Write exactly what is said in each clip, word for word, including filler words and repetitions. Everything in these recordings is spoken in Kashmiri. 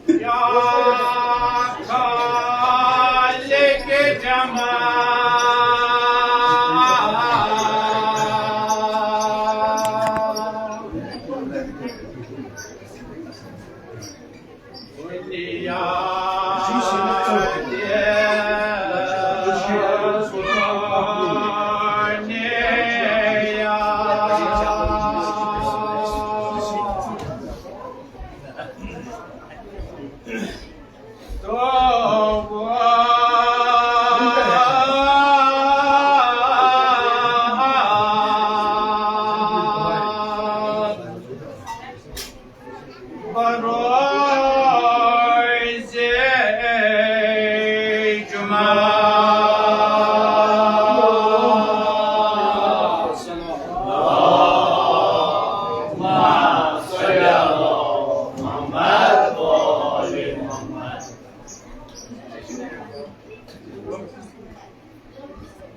یا خالق جمال، بروز جمعہ.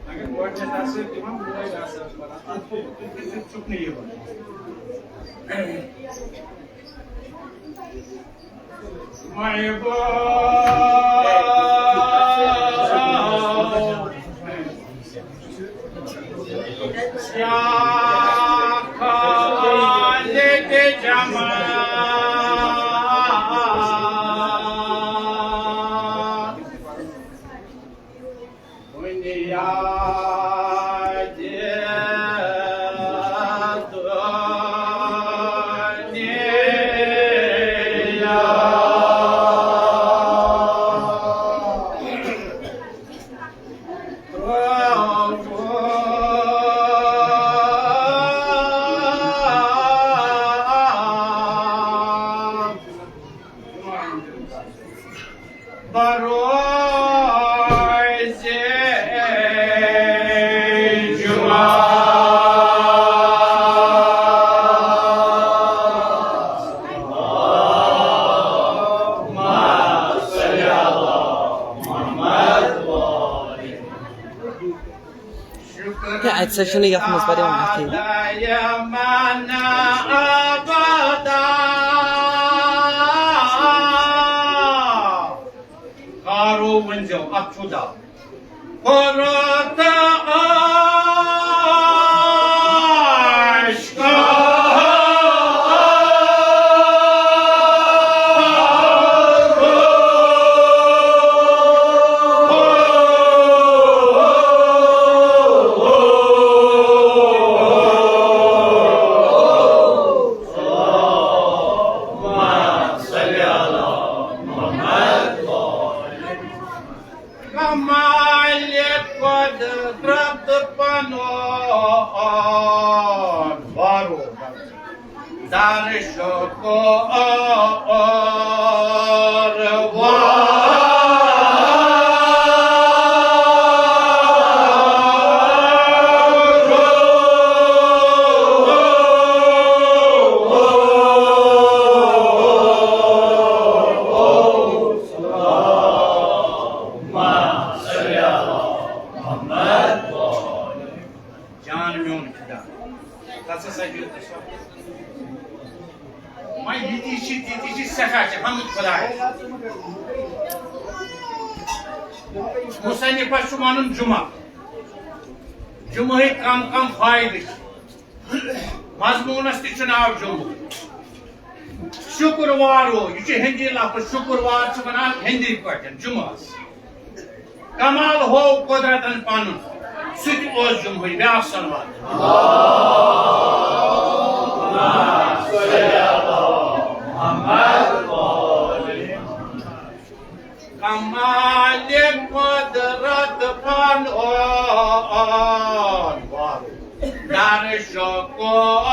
اگر گۄڈٕنٮ۪تھ آسہِ تِمن بوے آسان پران، اَتھ چھُکھ نہٕ یِوان. مےٚ بوے یا خالق جمال. بنیاد دنیا. بروز جمعہ. ہے، اَتہِ سا چھُنہٕ یَتھ منٛز پَتہٕ یِوان اَتھٕے. کارو ؤنۍزیو، اَتھ چھُ دَب. کوٚرُتھ عشق. کمال قدرت پنو بارو. در شکر جان میون خدا، ژٕ ہسا چھُ، وۄنۍ یہِ تہِ چھِ، تہِ تہِ چھِ سٮ۪ٹھاہ چھِ حمد خۄدایَس. مُصنِفَس چھُ وَنُن جُمعہ. جُمعہٕکۍ کَم کَم فٲیدٕ چھِ. مضموٗنَس تہِ چھُ ناو جُمعہ. شُکروارو، یہِ چھُ ہِندی لفظ، شُکروار چھِ وَنان ہِندی پٲٹھۍ جُمعہَس. کمال ہوو قۄدرتن پنُن، سُہ تہِ اوس جمہوٗری۔ بیٛاکھ صلوات۔ کمال قۄدرت پنُن۔ در شکر۔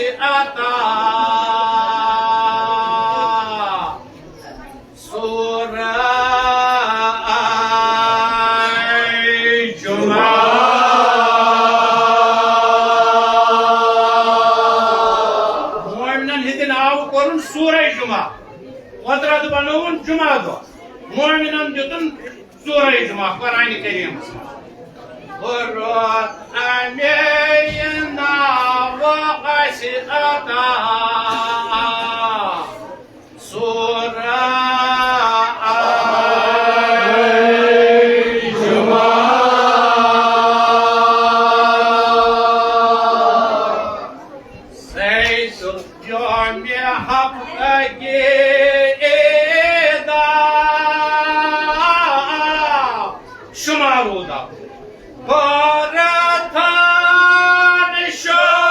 عطا۔ سورہ جمعہ۔ مومنن ہٕنٛدِ ناوٕ کوٚرُن سورہ جمعہ۔ قۄدرت بنووُن جمعہ دۄہ۔ مومنن دیُتُن سورہ جمعہ قرآن کریمس منٛز۔ کوٚرُتھ اَمے ناوٕ اَسہِ عطا۔ سورہ جمعہ۔ سید یوم ہفتگی عیدا شمارو دا۔ بھارتان شمار۔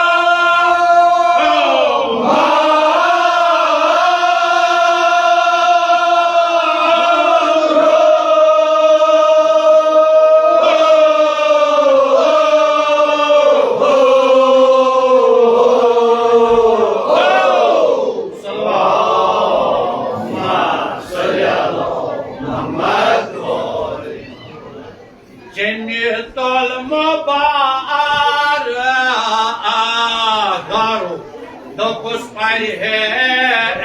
جمعہ المبارک دارو دوٚپُس پرہیزگار۔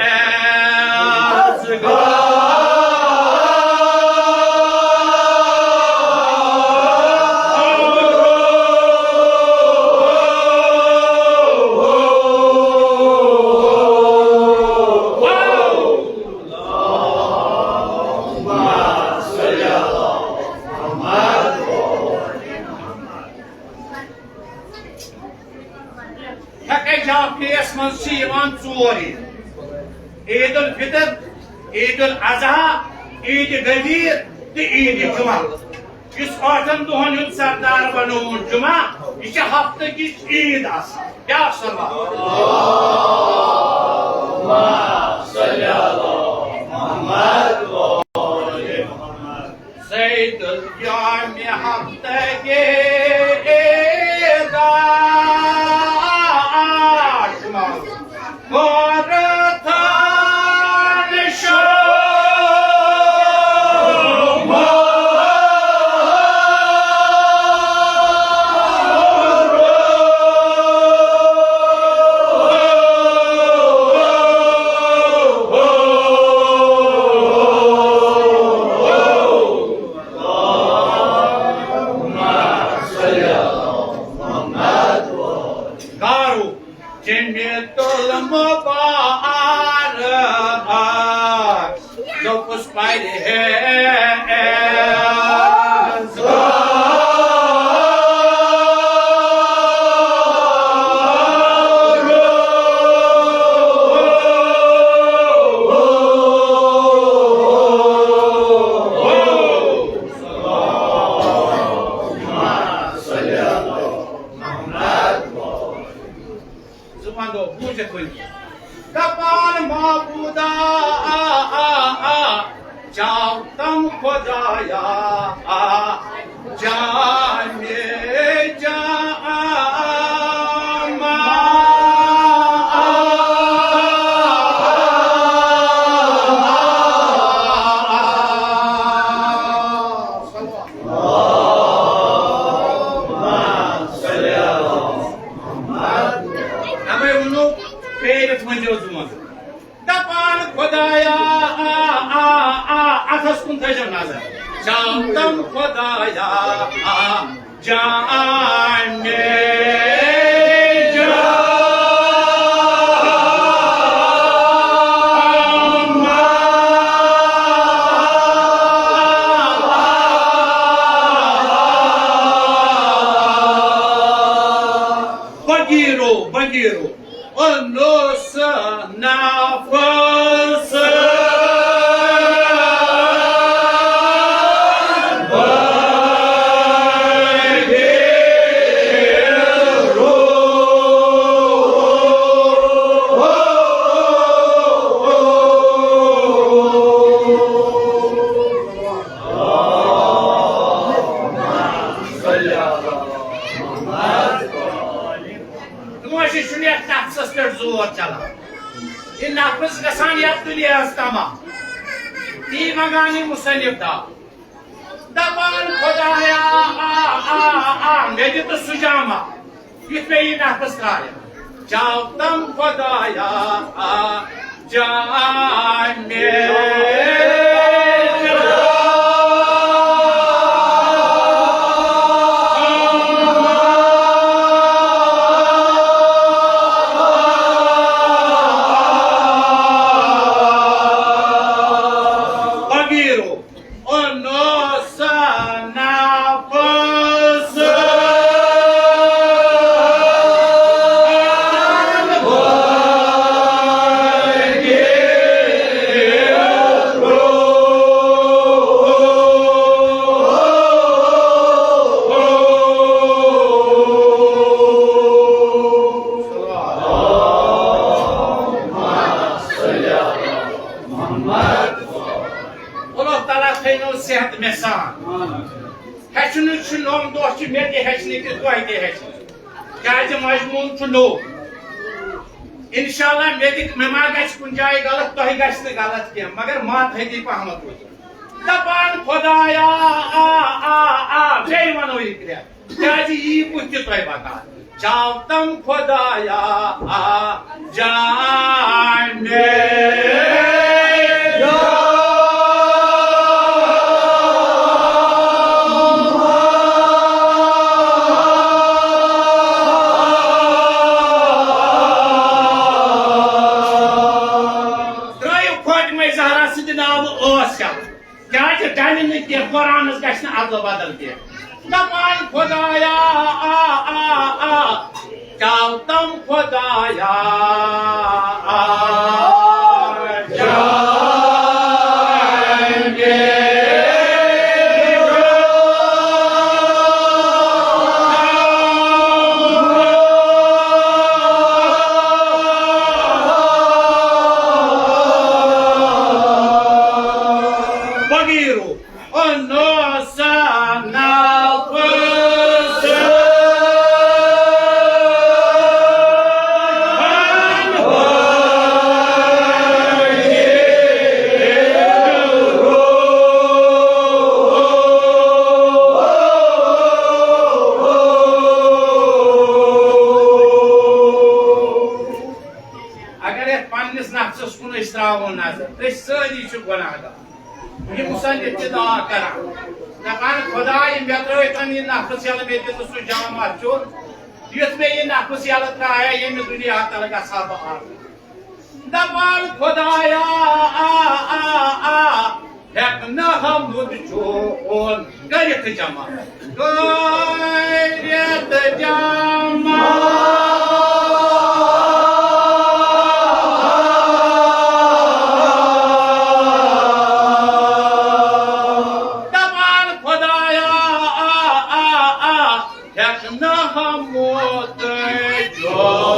اعتکافس منٛز چھِ یِوان ژور عیٖد، عید الفطر، عید الاضحی، عید غدیر تہٕ عید جمعہ۔ یُس ٲٹھن دۄہن ہُنٛد سردار بنووُن جمعہ، یہِ چھِ ہفتہٕ کِچ عیٖد آسان۔ کیٛاہ صلوات؟ سید یوم ہفتگی عیدا شمار۔ بھارتان شمار۔ گارو جمعہ المبارک دوٚپُس پرہیز۔ زٕ وَنو بوٗزِتھ وۄنۍ۔ دَپان معبوٗدا، جاو تَم خۄدایا، جامے جاما۔ اَوَے ووٚنُو، پیرِتھ ؤنۍزیو زُوَن۔ دَپان خۄدایا، آ، آ، آ، اَتھَس کُن تھٲیزیو نظر۔ جاو تَم خۄدایا، آ، جامے جاما۔ بگیرو، بگیرو، انس نفس۔ تِمو چھِ شُنیَتھ بہٕ چھُس گژھان یَتھ دُنیاہَس تَمام۔ تی منٛگان یہِ مُصنِف دا۔ دَپان خۄدایا، آ، آ، آ، مےٚ دِ تہٕ سُہ جامہ، یُتھ مےٚ یہِ نفس ترٛایہِ۔ چاو تم خۄدایا، آ، جامے۔ فقیرو، انو سنا پس۔ اللہ تعالیٰ تھٲینو صحت مےٚ سان۔ ہیٚچھنہٕ چھُ نوٚم دۄہ چھُ مےٚ تہِ ہیٚچھنہٕ تہٕ تۄہہِ تہِ ہیٚچھنہٕ۔ کیٛازِ مضموٗن چھُ نوٚو۔ انشاءاللہ مےٚ تہِ، مےٚ ما گژھِ کُنہِ جایہِ غلط، تۄہہِ گژھِ نہٕ غلط کینٛہہ، مگر ما تھٲیِو پہمتھ وۄنۍ۔ دپان خۄدایا، آ، آ، آ، بیٚیہِ ونو یہِ کرٛٮ۪کھ۔ کیٛازِ یی بُتھِ تۄہہِ بکار؟ چاو تم خۄدایا، آ، جان مےٚ۔ ترٛٲیِو فاطمہ زہرا سٕنٛدِ ناوٕ ٲس ہٮ۪تھ۔ کیٛازِ ڈلہِ نہٕ کینٛہہ، قرآنس گژھِ نہٕ ادل بدل کینٛہہ۔ دپان خۄدایا، آ، آ، آ، چاو تم خۄدایا، آ، جان مےٚ۔ فقیرو، انو سنا پس۔ اگر یتھ پننِس نفسس کُن أسۍ ترٛاوو نظر، أسۍ سٲری چھِ گۄناہ گار۔ یہِ مُصنِف تہِ دعا کران، دپان، خۄداے، مےٚ ترٛٲوتن یہِ نفس یَلہٕ، مےٚ دِ نہٕ سُہ جامہ چوٚن، یُتھ مےٚ یہِ نفس یَلہٕ ترٛایہِ، ییٚمہِ دُنیا تلہٕ گژھٕ ہا بہٕ آزاد۔ دپان، خۄدایا، آ، آ، آ، ہٮ۪کہٕ نہٕ حمد چون کٔرِتھ جمع۔ کٔرِتھ جمع۔ دپان خۄدایا، آ، آ، آ، ہٮ۪کہٕ نہٕ حمد چون کٔرِتھ۔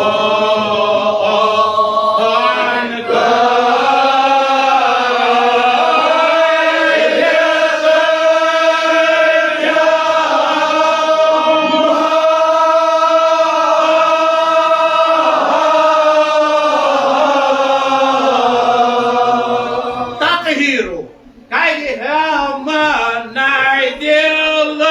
تطہیرو، کرِ ہا منع دل۔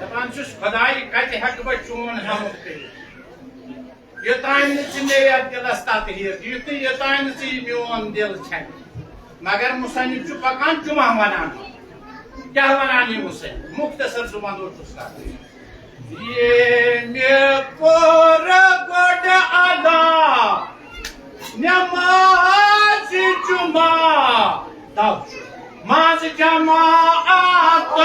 دپان چھُس، خۄداے، کتہِ ہٮ۪کہٕ بہٕ چون حمد کٔرِتھ؟ یوٚتام نہٕ ژٕ مےٚ یتھ دِلس تطہیٖر دِتھ، یوٚتام نہٕ ژٕ یہِ میون دِل چھکھ۔ مگر مُصنِف چھُ پکان جمعہ ونان۔ کیٛاہ ونان یہِ مُصنِف؟ مختصر زُبان اوس چھُس کران۔ ییٚمہِ کوٚر گۄڈٕ ادا نماز جمعہ، تَو چھُ منٛز جماعت۔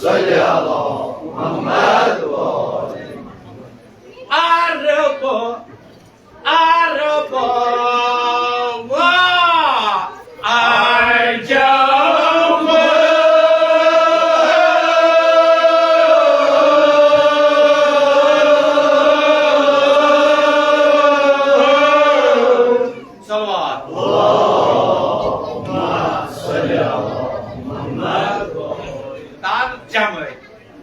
صلی اللہ علیہ وسلم۔ عرب و عجم. صلوات. ترجمہ.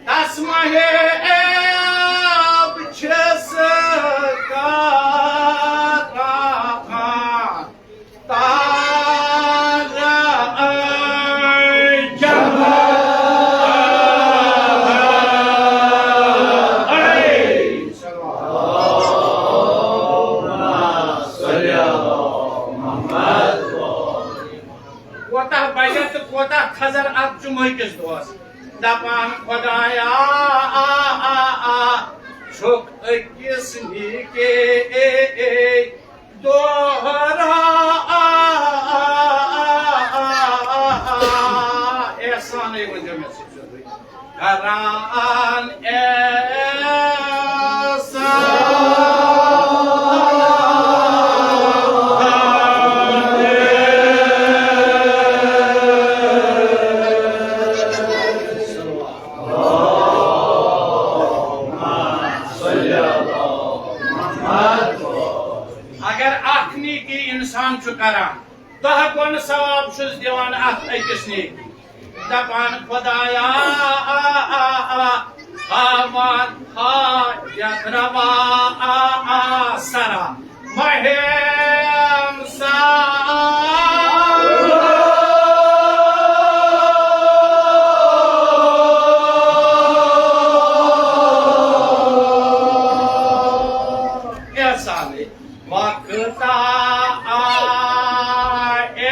تس ماہِ عیب چھس کران ترجمہ. کوتاہ بجٹ تہٕ کوتاہ کھزر اتھ جمعہ کِس دۄہس. دپان خدایا، آ، آ، آ، چھُکھ أکِس نیٖکے دۄہرا، آ، آ، آ، آ، آ، آ، احسانٕے ؤنۍزیو مےٚ سۭتۍ سیوٚدُے. کران احسان. اگر اکھ نیکی انسان چھُ کران، دہ گۄنہٕ ثواب چھُس دِوان اتھ أکِس نیکی. دپان خدایا، آ، آ، آ، ہاوان حاجت روا، آ، آ، سرا مہم سا. احسانٕے. وقتا آئے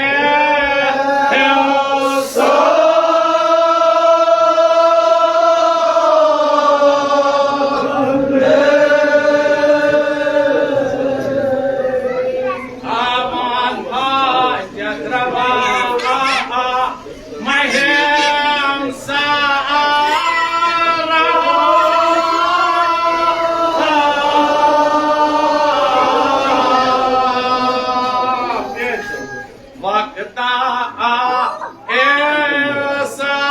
احسان. آمان حاجت روا. مہم سارا. وقتا احسان.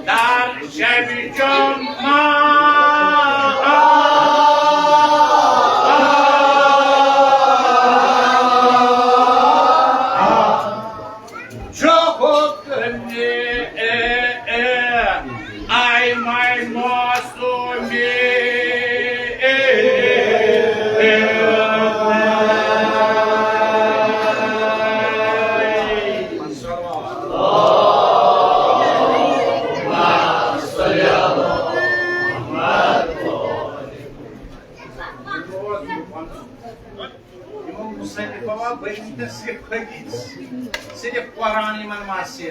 در شب جمعہ چھُ حکمِ آی ماے معصومی. یِمو مُصنِفو آو بٔرمٕتۍ صرف حدیث، صرف قرآن یِمن ماسہِ۔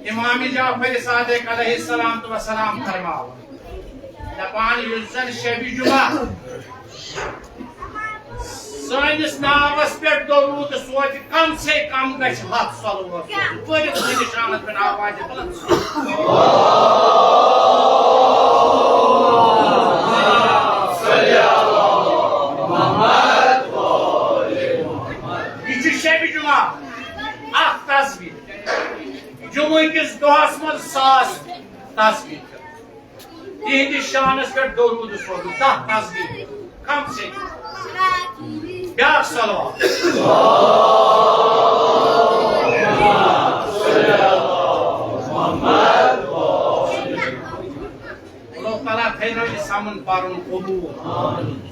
امام جعفر صادق علیہ الصلوۃ والسلام فرماوان، دپان یُس زن شبِ جمعہ سٲنِس ناوس پٮ۪ٹھ درود سوزِ، کم سے کم گژھِ ہتھ صلوات سوزُن۔ پٔرِو سٲنِس شانس پٮ۪ٹھ آواز بلند۔ یہِ چھُ شبِ جمعہ اکھ تسبیح۔ جمعہ کِس دۄہس منٛز ساس تسبیح۔ تِہنٛدِس شانس پٮ۪ٹھ درود سوزُن، دہ تسبیح، کم سے کم۔ بیاکھ صلوات۔ اللہ تعالیٰ تھٲینو یہِ سمن پرُن قبول۔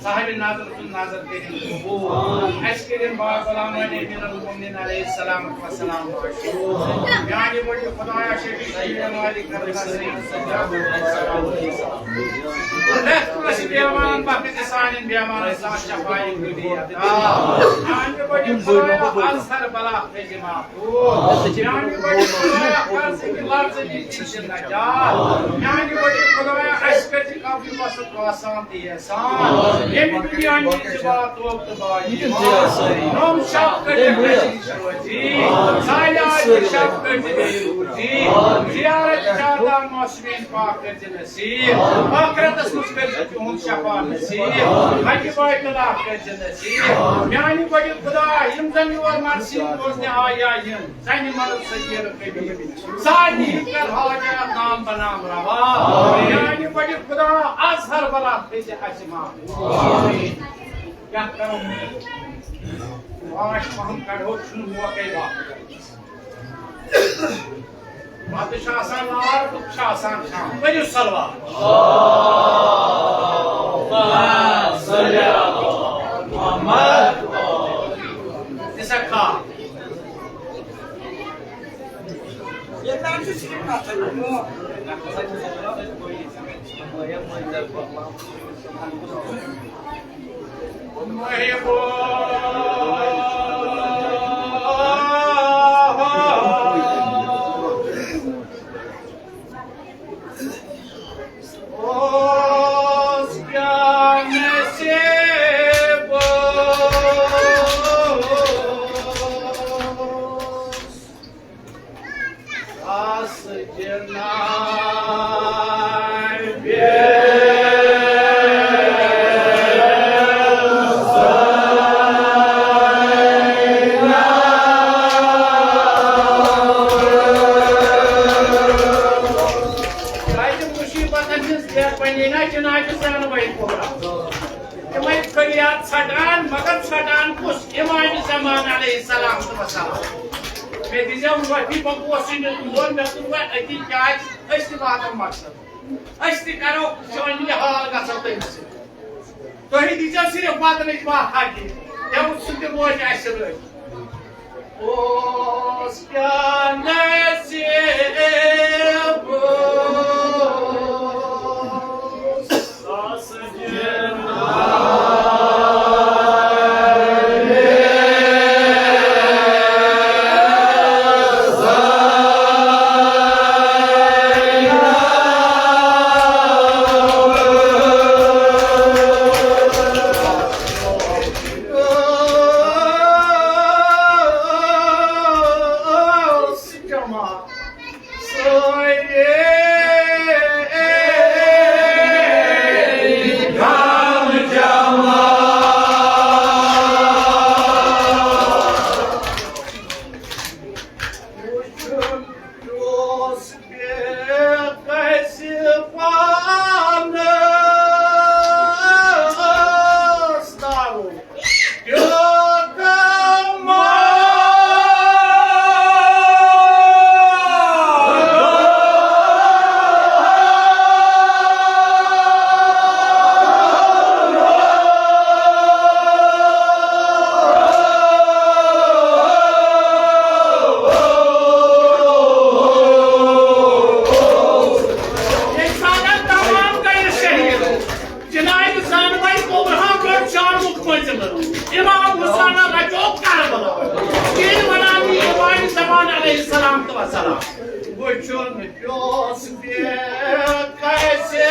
صاحب نظر سُنٛد نظر کٔرِن قبول۔ اَسہِ کٔرِن با غلام علی من المؤمنین علیہ السلام والسلام مشہور۔ میانہِ وجہ خدایا شفیع شفیع مالک الرحمن سجاد السلام علیہ السلام۔ اسہِ بیمارن بخش سانٮ۪ن بیمارن سان شفایہِ کٔرِتھ عطا۔ میانہِ بٔڑِ خدایا، اظہر بلا تھٲیزِ محفوظ۔ میانہِ بٔڑِ خدایا، قرضٕکۍ لرزٕکۍ دِژ نجات۔ میانہِ بٔڑِ خدایا، اسہِ پٮ۪ٹھ چھِ قبرِ وسط آسان تہِ احسان۔ ییٚمہِ دُنیا نِش زِبا توب تہٕ باقی۔ نوٚم شب کٔرِتھ مےٚ نِش روزی۔ سالیات شب کٔرِتھ مےٚ روزی۔ زیارت چاردان معصومین پاک کٔرِتھ نصیب۔ آخرتس منٛز کٔرۍ زِ تِہُنٛد شفاعت نصیب۔ حجہِ بیت اللہ کٔرۍ زِ نصیب۔ میانہِ بٔڑِ خدا، یِم زن یور مرثیہ بوزنہِ آیہِ یا یِن، زنہِ مرد صغیر کبیر، سارنٕے ہِنٛدۍ کر حاجات نام بنام روا۔ میانہِ بٔڑِ خدا، اظہر بلا تھٲیزِ اسہِ معاف۔ کیٛاہ کرو؟ پانٛژھ پہم کڑہو، چھُنہٕ موقعے واپس۔ پتہٕ چھُ آسان نار، ہُتھ چھُ آسان شام۔ پٔرِو صلوات۔ دِ سا کھال۔ تتہِ مُصیٖبتن ہٕنٛز پھیرٕ پننہِ نا چِناچہِ زانوے کھووُر۔ تِمے فریاد ژھٹان، مگر ژھٹان کُس؟ امام زمان علیہ السلام تہٕ وسلام۔ مےٚ دِژیو وۄتھِ، بہٕ گوس یہِ نیُن دۄن، مےٚ کوٚر وۄنۍ أتی، کیٛازِ أسۍ تہِ واتو مقصد۔ أسۍ تہِ کرو چٲنۍ یہِ حال گژھو تٔمِس سۭتۍ۔ تُہۍ دیٖزیو صرف وطنٕچ وَتھ ہَٹہِ، تٔمۍ سُنٛد تہِ روزِ اَسہِ رٲچھ۔ اوس کیٛاہ نصیٖب اوس۔ ییٚمہِ ساتہٕ تمام گٔیہِ شہیٖد، جناب زانوَے کبرہَن کٔر شامُک فٲصلہٕ۔ امام حسینَن رچوو کربلا۔ ییٚلہِ وَنان یہِ امام زمان علیہ السلام تہٕ وسلام۔ وٕچھُن پیوس بے کیسے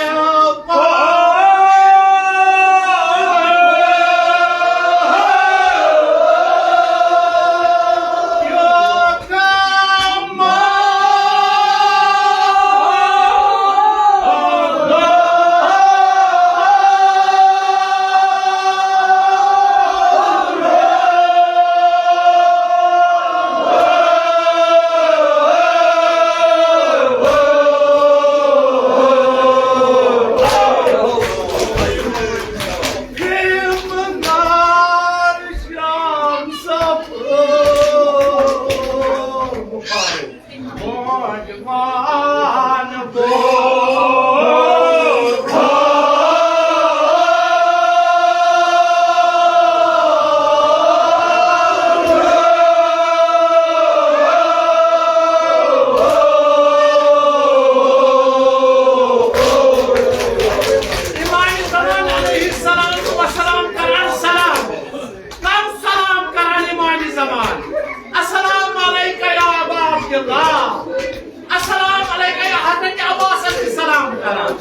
السلام علیکم، یا حضرت عباسس تہِ سلام کران،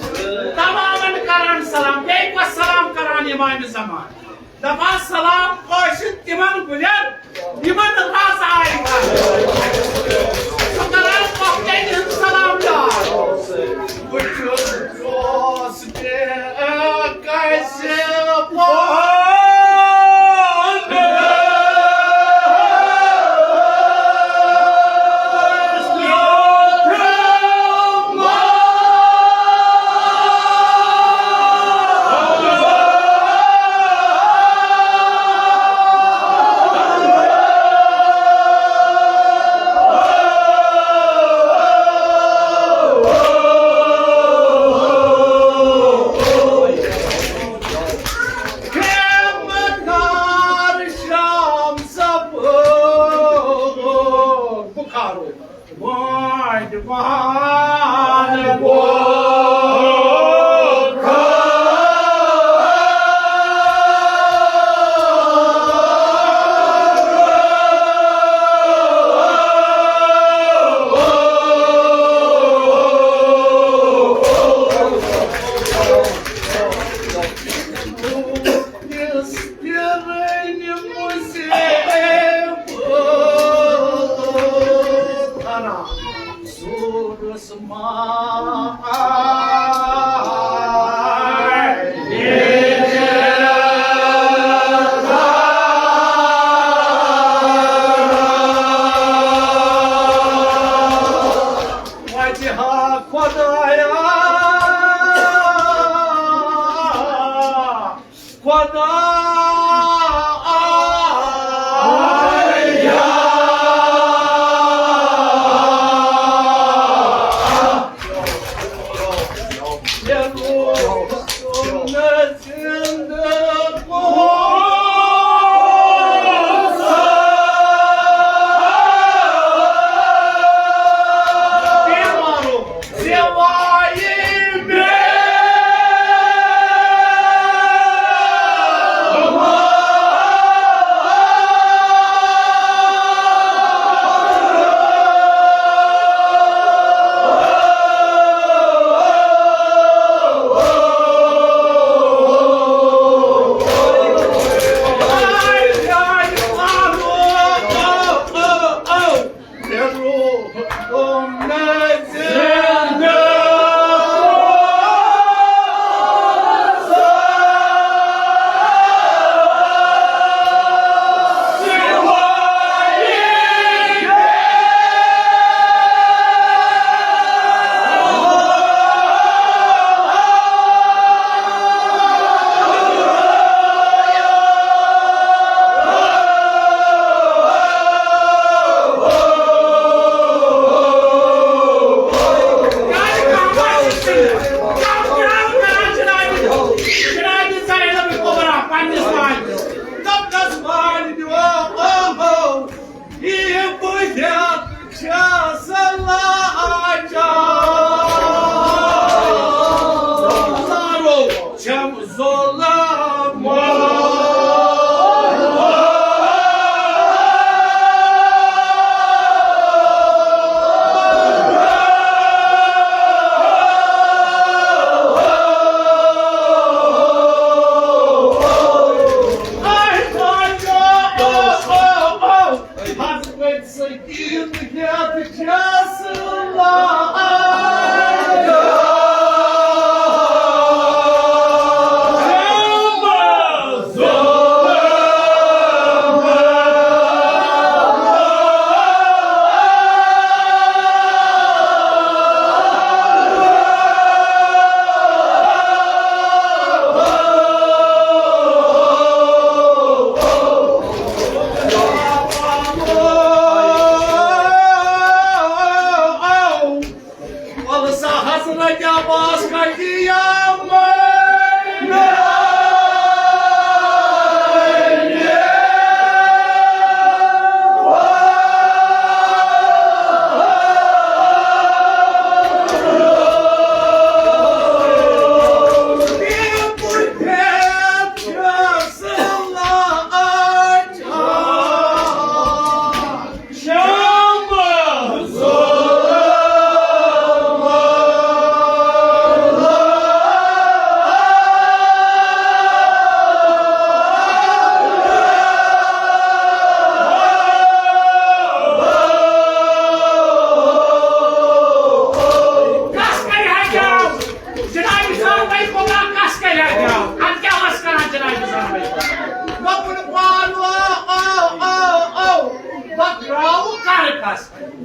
تمامن کران سلام، بیٚیہِ کۄس سلام کران امام زمان؟ دپان سلام ٲسِن تِمن گُلٮ۪ن، یِمن رز آیہِ کرنہٕ۔ سُہ کران پۄپھتٮ۪ن ہُنٛد سلام یاد۔ بہٕ چھُس دوست کسِ پانہٕ۔ وجہ خدایا، خدا وَلہٕ سا حضرت عباس کَتہِ یَمہٕ؟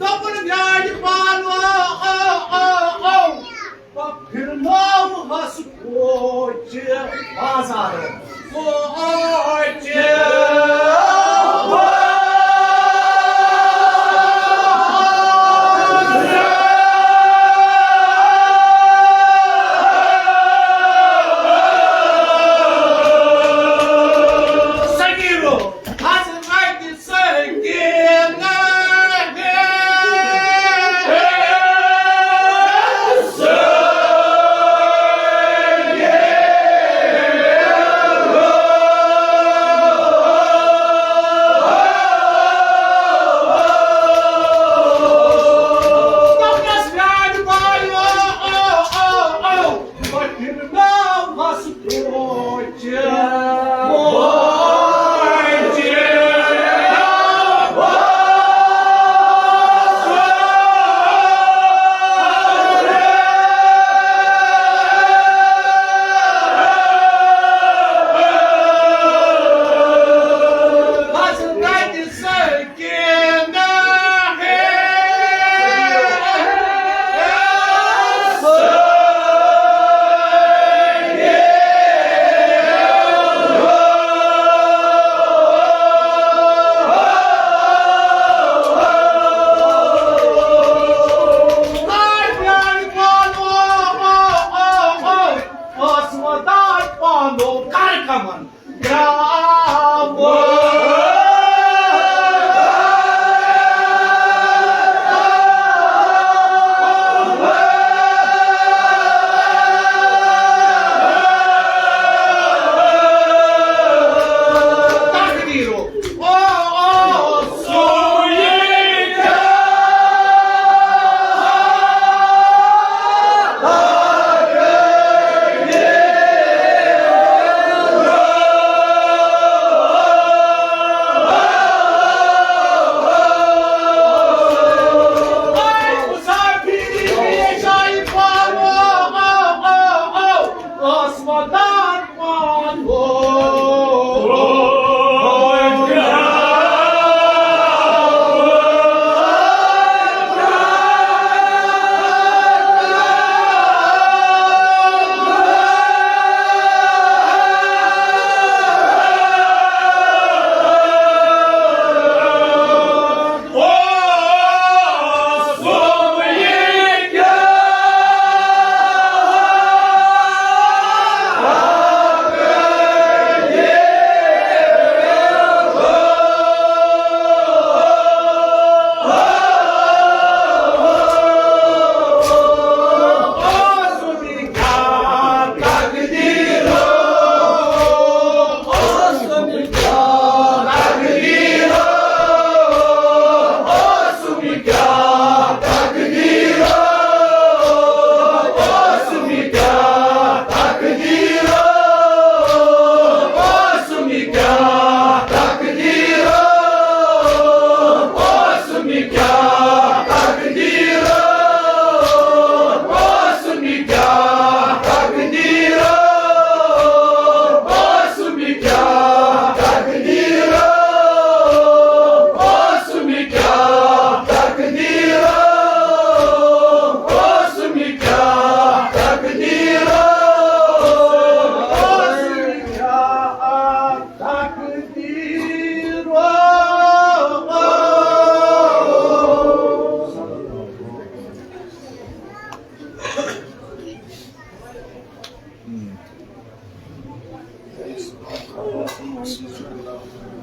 دوٚپُن میانہِ پانو، او، او، او، او۔ پھِرنٲوہَس کوچہِ بازار۔ کوچہِ